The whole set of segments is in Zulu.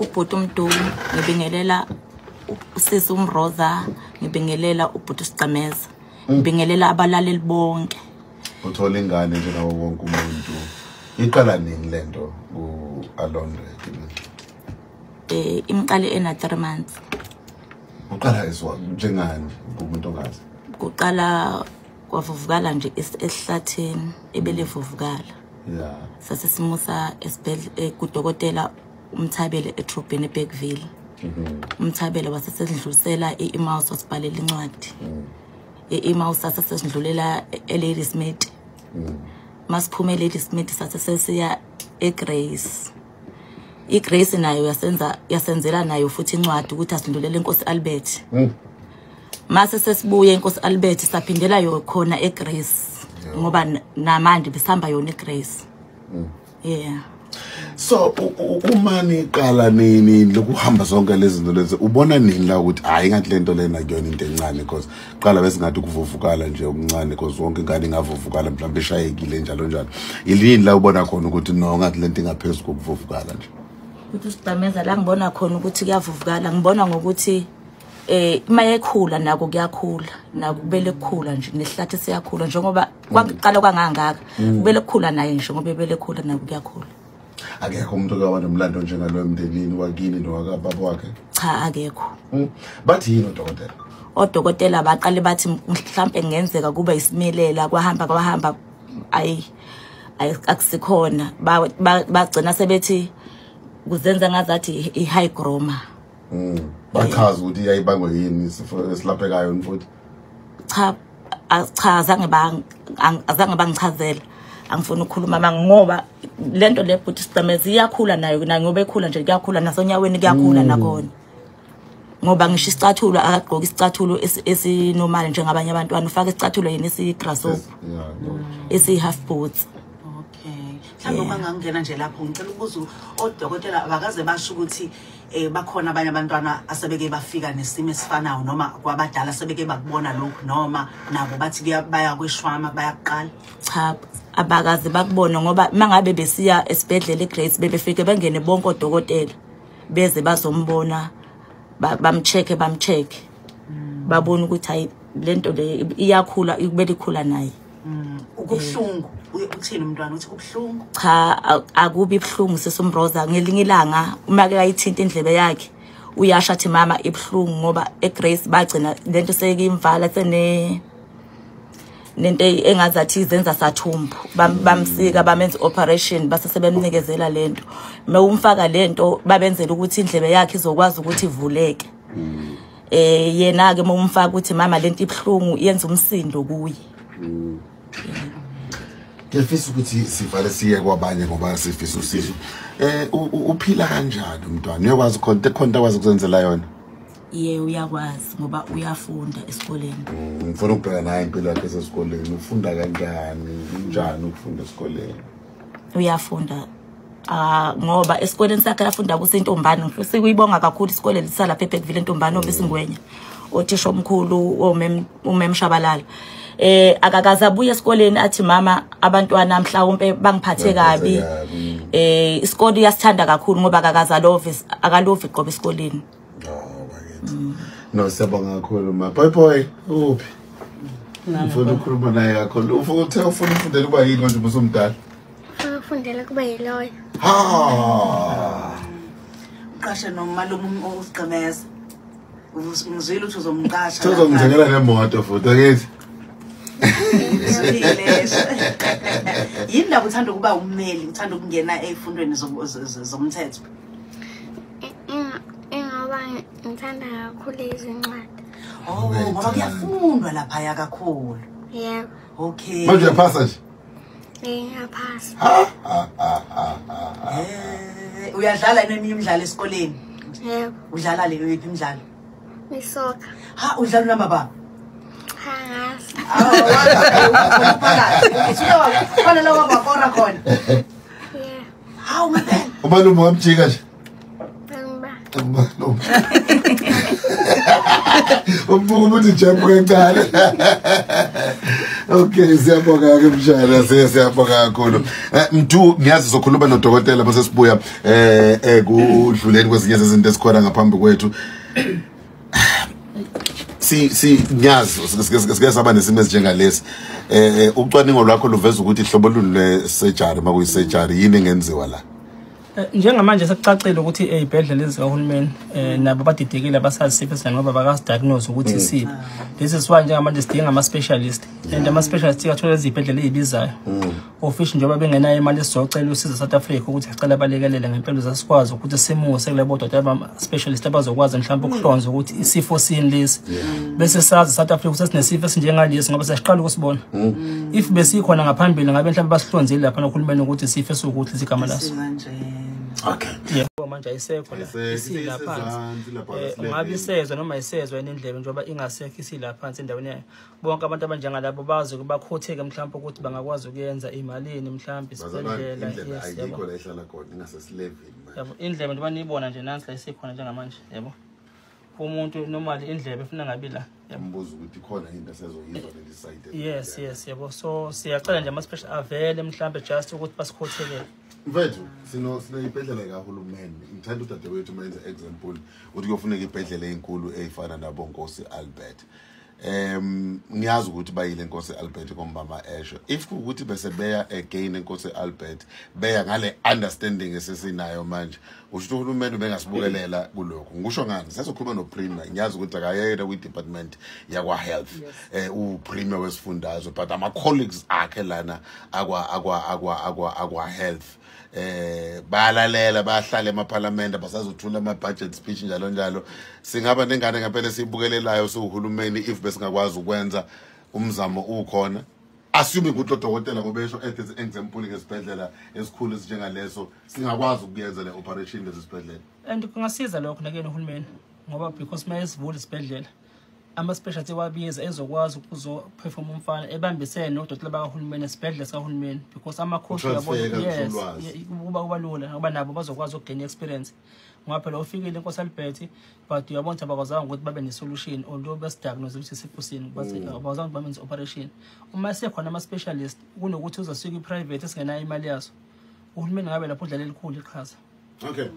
ubhuti uMdu, ngibingelela usisi uMroza, ngibingelela ubhuti uSigqemeza, ngibingelela abalaleli bonke. Uthola ingane njengawo wonke umuntu. Iqala nini lento ku-Alondre? Imqale ena 3 months. Uqala izwa njengani kumuntu ongazi? Kuqala kwavuvukala nje esihlathini ebelevuvukala. Yeah. Sasesimusa esibhedlela kudokotela uMthabele eTrobheni eBergville. Umthabele wasesedlulisela e-Emmaus wasibhalela incwadi. E-Emmaus sasesidlulela eLadysmith. Masiphume eLadysmith sasesiya eGrace. iGrace nayo yasenzela nayo futhi incwadi ukuthi asidlulele eNkosi Albert. Mase sesibuye eNkosi Albert saphindela yo khona eGrace ngoba namanje besihamba yona eGrace. Yeah. So uma niqala nini lokuhamba zonke lezi zinto lezi, ubona nini la ukuthi hayi ngathi lento lena kuyona into encane, because qala besingathi ukuvuvukala nje okuncane, because wonke ingane ingavuvukala mhlawumbe eshayekile njalo njalo. Yini la ubona khona ukuthi no ngathi lento ingaphezulu kokuvuvukala nje? Ukuthi uSigqemeza la ngibona khona ukuthi kuyavuvukala, ngibona ngokuthi uma ekhula nako kuyakhula, nako kubele kukhula nje nesihlathi siyakhula njengoba kwaqala kwangangaka, kubele kukhula naye nje ngoba ebele khula nako kuyakhula. Akekho umuntu okawa nomlando njengalo emndenini wakini nowakababa wakhe? Cha, akekho. Bathi yini odokotela? Odokotela baqale bathi mhlambe kungenzeka kuba isimilela, kwahamba ayi akusikhona. Bagcina sebethi kuzenza ngazathi i-hygroma. Bachaza ukuthi iyayibangwa yini isifo esilaphekayo futhi? Cha, azange bangichazela. Angifuni ukukhuluma manga ngoba lento le bhuti Sigqemeza iyakhula nayo ngoba ekhula nje kuyakhula nasonyaweni kuyakhula nakhona. Ngoba ngisho isicathulo akagqoki isicathulo esinormal njengabanye abantwana, ufaka isicathulo yena esiyi-grasshopper, esi-half boots. Okay. Mhlawumbe uma ngangena nje lapho ngicela ukubuza odokotela abakaze basho ukuthi bakhona abanye abantwana asebeke bafika nesimo esifanayo noma kwabadala sebeke bakubona lokhu, noma nabo bathi bayakweshwama bayaqala? Cha, abakaze bakubona ngoba mangabe besiya esibhedlela eGrace bebefike bengene bonke odokotela beze bazombona, bamcheck babone ukuthi hayi lento le iyakhula, ikubele ikhula naye. Kubuhlungu uthini umntwana uthi kubuhlungu? Cha, akubi ibuhlungu sesumroza. Ngelinye ilanga uma ke ayithinta indlebe yakhe uyasho athi mama ibuhlungu, ngoba eGrace bagcina lento sekimvala sene nento engazathi izenza sathumbu, bamsika bamenza operation base sebemnikezela lento. Mewumfaka lento babenzela ukuthi indlebe yakhe izokwazi ukuthi ivuleke. Yena ke mawumfaka ukuthi mama lento ibuhlungu yenza umsindo kuye. Ngiyafisa ukuthi sivale siye kwabanye ngoba sifisa usizo. Uphila kanjani umntwana? Uyakwazi khona akwazi ukuzenzela yona? Ye, uyakwazi ngoba uyafunda esikoleni. Ngifuna ukubheka naye impilo yakhe esikoleni. Ufunda kanjani? Kunjani ukufunda esikoleni? Uyafunda ngoba esikoleni sakhe afunda kusentombane. Ngifisa ukuyibonga kakhulu isikole lisalapha eBergville entombane obesingwenya. Othisha omkhulu umemshabalala. Akakaze abuye esikoleni athi mama abantwana mhlawumbe bangiphathe kabi. Isikole iyasithanda kakhulu ngoba akakaze akalovi qobe esikoleni. No, siyabonga kakhulu ma. Boy boy, uphi? Ngifuna ukukhuluma naye kakhulu. Ufuna ukufundela ukuba yini manje usumdala? Ufuna ukufundela kuba yiloya. Ha! Uqashe nomalume uSigqemeza. Ngizwile ukuthi uzomqasha. Uzomthengela nemoto futhi akithi. Yini ndaba uthanda ukuba ummeli, uthanda ukungena ezifundweni zomthetho? Ngoba ngithanda kakhulu izincwadi. Oh, ngoba kuyafundwa laphaya kakhulu. Yebo. Okay. Manje uyaphasa nje? Ngiyaphasa. Uyadlala neminye imidlalo esikoleni? Yebo. Udlala le yiphi imidlalo? Isoccer. Ha, udlala noma baba? Angazi. Khona la wabakora khona. Yeah. Hawu ngempela. Umalume wamjika nje. Umalume. Umbuka ukuthi jump kancane. Okay, siyabonga ke mshana, siyabonga kakhulu. Mdu, ngiyazi sokhuluma nodokotela bese sibuya kudluleni kwezinye izinto esikhona ngaphambi kwethu. Si ngiyazi sike saba nesimo esinjengalesi. Ucwaningo lwakho luveza ukuthi ihlobo luni lwe-surgery makuyi-surgery yini engenziwa la? Njengamanje sekucacile ukuthi ezibhedlela ezikahulumeni nabo badidekile abasazi isifo esinjani ngoba bakasidiagnose ukuthi isiphi. This is why njengamanje sidinga ama-specialist, and ama-specialist athola ezibhedlela ezibizayo. Ofishi njengoba bengenayo imali esizocela usizo South Africa ukuthi sicela balekelele ngempela zasikwazi ukuthi simuse kulabo dokotela ama-specialist abazokwazi mhlawumbe ukuhlonza ukuthi isifo sini lesi. Bese sazi South Africa ukuthi sinesifo esinjengalesi ngoba sesiqala ukusibona. If besikhona ngaphambili ngabe mhlawumbe basihlonzile lapha nohulumeni ukuthi isifo esiwukuthi igama laso. Okay. Yeah, manje ayisekho la. Isila phansi. Ngabe isezwa noma isezwa indlebe njengoba ingasekho isila phansi endaweni yayo. Bonke abantu abanjengalabo bazi bakhotheke mhlawumbe ukuthi bangakwazi ukuyenza imalini mhlawumbe isibhedlela. Yes, yabo. La ihlala khona ingasesilevini manje. Yabo, indlebe njengoba niyibona nje nansi la isikhona njengamanje, yabo. Umuntu normally indlebe efuna ngabi la. Umbuzo ukuthi khona into esezoyizwa leli side. Yes, yes, yabo. So siyacela nje ama special avele mhlawumbe just ukuthi basikhothele. Mfethu, sino ibhedlela kahulumeni. Ngithanda udadewethu mayenza example ukuthi kuyofuneka ibhedlela ezinkulu ezifana nabo Nkosi Albert. Ngiyazi ukuthi bayile Nkosi Albert kombama esho. If ukuthi bese beya again eNkosi Albert, beya ngale understanding esesinayo manje, usho uhulumeni ubengasibukelela kulokho. Ngisho ngani? Sazokhuluma no Premier. Ngiyazi ukuthi akayena kwi department yakwa health. U Premier wesifundazwe, but ama colleagues akhe lana akwa akwa akwa akwa akwa health. Bayalalela bayahlala emaparliament basazothula ama budget speech njalo njalo. Singaba nengane ngempela sibukelelayo sohulumeni if besingakwazi ukwenza umzamo ukhona. Assume ukuthi odokotela ngoba esho ethi example ngesibhedlela esikhulu esinjengaleso singakwazi ukuyenza le operation lesibhedlela. And kungasiza lokho nakuyena uhulumeni ngoba because mayesivula isibhedlela ama specialty wabiza ezokwazi ukuzoperform umfana ebambisene nodokotela bakahulumeni esibhedlela sikahulumeni because ama course yabo, yes, kuba lula ngoba nabo bazokwazi ukugain experience. Ngoba phela ufikile eNkosi Albert but uyabona ukuthi abakwazanga ukuthi babe ne solution although besidiagnose ukuthi isifo sini but abakwazanga ukuthi babenze operation. Uma sekhona ama specialist kunokuthi uzasuka i-private esingenayo imali yaso, uhulumeni ngabe lapho udlala elikhulu iqhaza. Okay.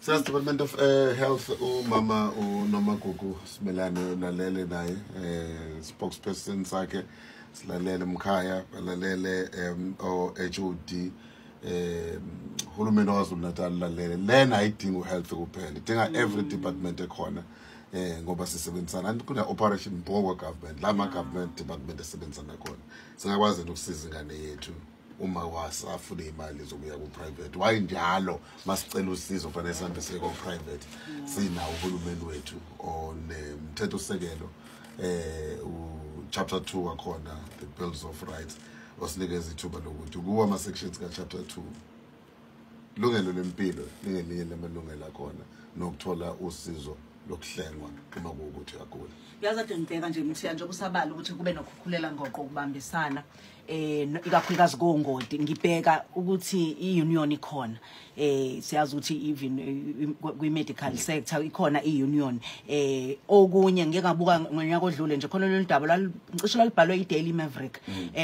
Sales Department of Health, umama uNomagugu Simelane lalele naye, spokesperson sakhe silalele mkhaya, balalele o HOD, hulumeni waZulu Natal lalele. Lena ayidinga health kuphela, idinga every department ekhona ngoba sisebenzisana kuna operation Bongo government, lama government department esebenzisana khona. Singakwazi ukusiza ingane yethu uma wasafuna imali zokuya ku private. Why njalo masicela usizo fanele sihambe siye ku private? Sinawo uhulumeni wethu onemthetho sekelo u chapter 2 wakhona, the Bills of Rights, osinikeza ithuba lokuthi kuwa ama sections ka chapter 2 lungelo lempilo lingelinye lamalungelo akhona nokuthola usizo lokuhlengwa uma kuwukuthi uyagula. Yazi ade ngibheka nje Mthiya njengoba usabala ukuthi kube nokukhukhulela ngoqo ukubambisana ikakhulukazi kongoti, ngibheka ukuthi i-union ikhona. Siyazi ukuthi even kwi-medical sector ikhona i-union. Okunye ngike ngabuka ngonyaka odlule nje khona lolu daba lwacishe lwalubhalwe i-Daily Maverick,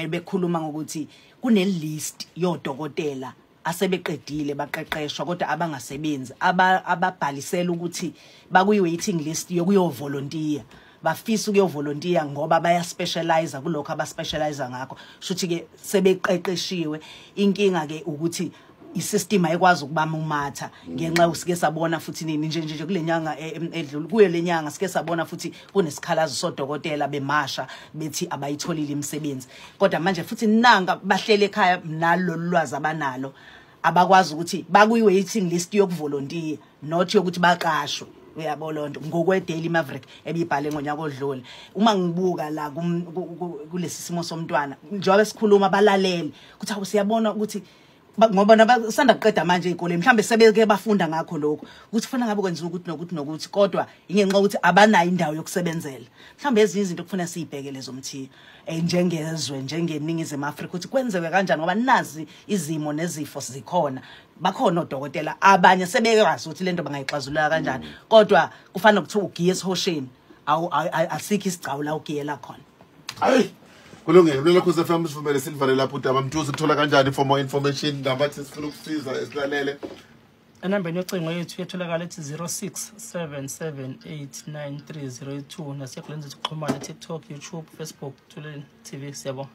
bekhuluma ngokuthi kune list yodokotela asebeqedile baqeqeshwa kodwa abangasebenzi ababhalisela ukuthi bakuyi waiting list yokuyovolontiya, bafisa ukuyovolontiya ngoba bayaspecialize kulokho abaspecialize ngakho. Shuthi ke sebeqeqeshiwe, inkinga ke ukuthi isystem ayikwazi ukubamumatha ngenxa usike sabona futhi nini nje nje kulenyanga edlule, kuyo lenyanga sike sabona futhi kunesikhalazo sodokotela bemasha bethi abayitholile imisebenzi, kodwa manje futhi nanga bahlele ekhaya nalolu lwazi abanalo abakwazi ukuthi bakuyi waiting list yokuvolontiya not yokuthi baqashwe. Uyabo lonto ngokwe Daily Maverick ebibhale ngonyaka odlule. Uma ngibuka la kulesi simo somntwana njengoba sikhuluma balalele ukuthi awu siyabona ukuthi ngoba nabasanda kuqeda manje izikoleni mhlambe sebeke bafunda ngakho lokho ukuthi kufanele ngabe kwenziwa ukuthi nokuthi nokuthi, kodwa ingenxa ukuthi abanayo indawo yokusebenzela. Mhlambe ezinye izinto kufanele siyibhekele zomthiya njengezwe njengeningizimu Afrika ukuthi kwenzeke kanjani ngoba nazi izimo nezifo zikhona, bakhona odokotela abanye sebekwazi ukuthi lento bangayixazulula kanjani, kodwa kufanele ukuthi ugiye esihosheni asikho isigcawu la ugiyela khona. Hayi Kulungile, mlelo Khosi FM, sivumele silivale lapho udaba. Mthusi, kuthola kanjani for more information nabathi sifuna ukusiza esilalele? Enambeni yocingo yethu yetholakala ethi 0677893082, nasekuleni zethu kuxhumana, TikTok, YouTube, Facebook, Thuleleni TV. Siyabonga.